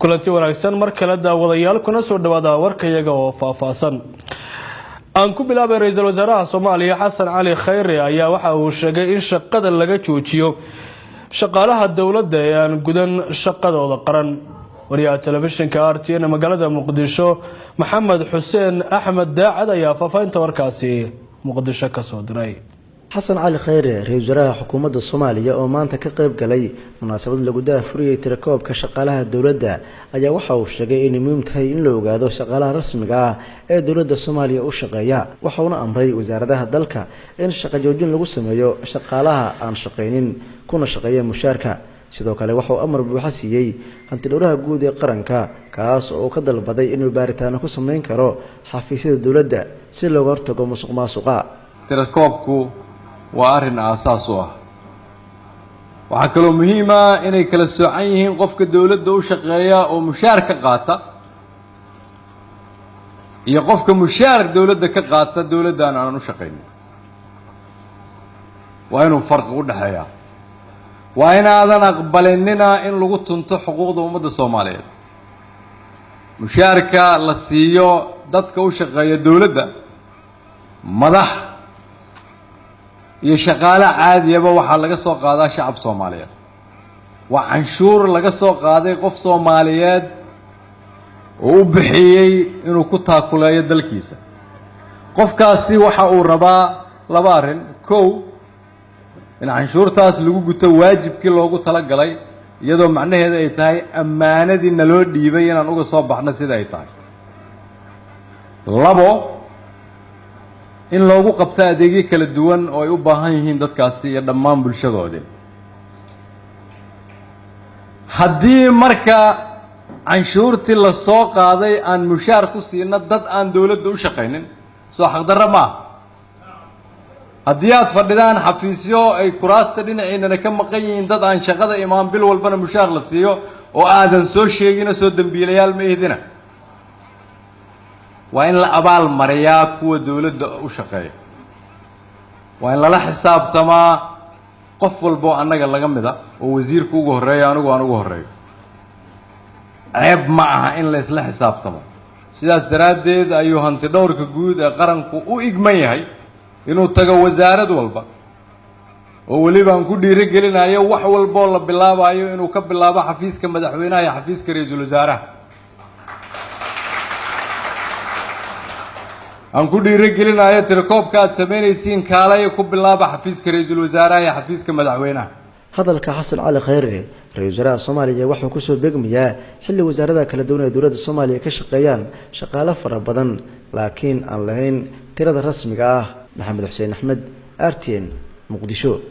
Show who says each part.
Speaker 1: Kulanti wanaagsan mar kale daawadayaal, kuna soo dhawaada warkayaga oo faahfaahsan. Aan ku bilaabay, ra-iisul wasaaraha Soomaaliya Xasan Cali Khayre ayaa waxa uu sheegay in shaqada laga joojiyo shaqaalaha dowladda ee aan gudan shaqadooda qaran. Wariyaha telefishinka RTN magaalada Muqdisho, Maxamed Xuseen Axmed Daacad, ayaa faahfaahinta warkaasi Muqdisho kasoo diray.
Speaker 2: Xasan Cali Khayre, ra-isul wasaaraha xukuumadda Soomaaliya, oo maanta ka qayb galay munaasabad lagu daahfuriyey tirakoobka shaqaalaha dowladda, ayaa waxa uu sheegay inay muhiim tahay in la ogaado shaqaalaha rasmiga ah ee dowladda Soomaaliya u shaqeeya. Waxauna amray wasaaradaha dalka in shaqo joojin lagu sameeyo shaqaalaha aan shaqaynin kuna shaqeeya mushaarka. Sidoo kale waxauu amar buuxa siiyey hantidhowraha guud ee qaranka, kaas oo uu ka dalbaday inuu baaritaano ku sameyn karo xafiisyada dowladda si looga hortago musuq maasuqa.
Speaker 3: Tirakoobku waa arrin aasaas u ah. Waxaa kaloo muhiim ah inay kala soocan yihiin qofka dowladda u shaqeeya oo mushaar ka qaata iyo qofka mushaar dowladda ka qaata dowladdan aanan u shaqaynin. Waa inuu farqi u dhexeeyaa. Waa inaadan aqbalinina in lagu tunto xuquuqda ummadda Soomaaliyeed. Mushaarka la siiyo dadka u shaqeeya dowladda, madax iyo shaqaale caadiyaba, waxaa laga soo qaadaa shacab Soomaaliyeed. Waa canshuur laga soo qaaday qof Soomaaliyeed oo u bixiyey inuu ku taakuleeyo dalkiisa. Qofkaasi waxa uu rabaa laba arrin: kow, in canshuurtaas lagu guto waajibkii loogu talagalay, iyadoo macnaheeda ay tahay ammaanadii naloo dhiibay inaan uga soo baxno sida ay tahay; labo, in loogu qabto adeegyo kala duwan oo ay u baahan yihiin dadkaasi iyo dhammaan bulshadoodii. Haddii marka canshuurtii la soo qaaday aan mushaar ku siino dad aan dowladda u shaqaynin, soo xaqdarro maaha? Haddii aad fadhidaan xafiisyo ay kuraasta dhinaciinana ka maqan yihiin dad aan shaqada imaan, bil walbana mushaar la siiyo oo aadan soo sheegina, soo dembiilayaal ma ihdina? Waa in la abaal mariyaa kuwa dowladda u shaqeeya. Waa in lala xisaabtamaa qof walboo annaga laga mida, oo wasiirku ugu horreeyo, anigu aan ugu horreeyo. Ceeb ma aha in la isla xisaabtamo. Sidaas daraaddeed ayuu hanti dhowrka guud ee qaranku u igman yahay inuu tago wasaarad walba, oo weliba aan ku dhiirigelinayo wax walboo la bilaabayo inuu ka bilaabo xafiiska madaxweynaha iyo xafiiska ra-iisul wasaaraha. Aan ku dhiirigelinayo tirakoobka aad samaynaysiin, kaalaya ku bilaaba xafiiska ra-iisul wasaaraha iyo xafiiska madaxweynaha.
Speaker 2: Hadalka Xasan Cali Khayre, ra-isul wasaaraha Soomaaliya, wuxuu kusoo beegmayaa xilli wasaaradaha kala duwan ee dowladda Soomaaliya ka shaqeeyaan shaqaale fara badan, laakiin aan lahayn tirada rasmiga ah. Maxamed Xuseen Axmed, RTN, Muqdisho.